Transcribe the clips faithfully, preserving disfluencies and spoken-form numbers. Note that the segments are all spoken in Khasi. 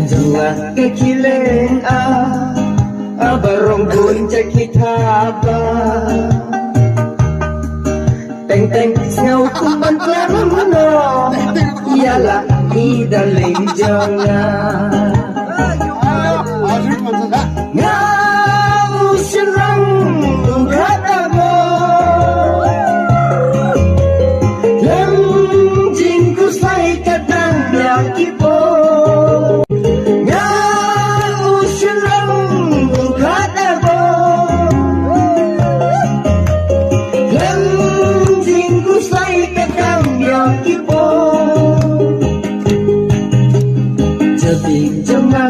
Jua ke kileng a, abarong bun jaki thaba. Teng teng sngau kumban klam no, ialah i darling jong nga. Nga u shynrang u kata mo. Lem jingkuslai katang ya ki po. Nga u shynrang u kata mo. Lem jingkuslai katang ya ki po. Jadi jong nga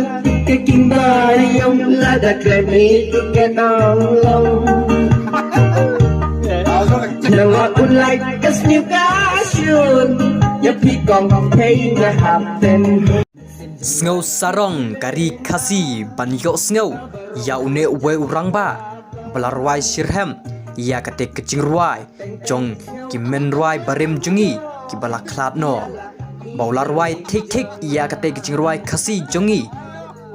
ke king ba yong lada klem itu ke nong long. Nang wa un like ka sniu ka shun. Ya pi kong pei na happen. Sngewsarong ka ri Khasi ban ïohsngew ïa une uwei u rangbah ba la rwai shitrhem ïa kata ka jingrwai jong ki menrwai barim jong ngi kiba la khlad noh. Ba u la rwai thik thik ïa kata ka jingrwai Khasi jong ngi,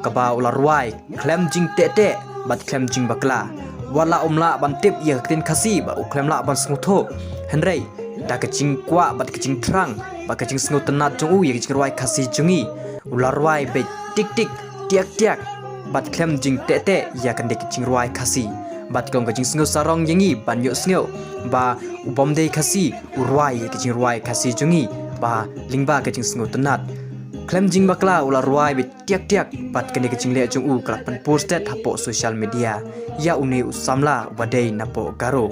kaba u la rwai khlem jingteh teh bad khlem jingbakla. Wat la um lah ban tip ïa ka ktien Khasi bad u khlem lah ban sngewthuh, hynrei da ka jingkwah bad ka jingthrang bad ka jingsngewtynnat jong u ïa ka jingrwai Khasi jong ngi, u la rwai beit tik tik, tiak tiak bad khlem jingteh teh ïa kane ka jingrwai Khasi. Bad kong ka jingsngewsarong ïa ngi ban ïohsngew ba u bym dei Khasi u rwai ïa ka jingrwai Khasi jong ngi ba lyngba ka jingsngewtynnat khlem jingbakla u la rwai beit tiak tiak bad kane ka jingleh jong u ka la pynpur stet hapoh social media ïa une u samla uba dei napoh Garo.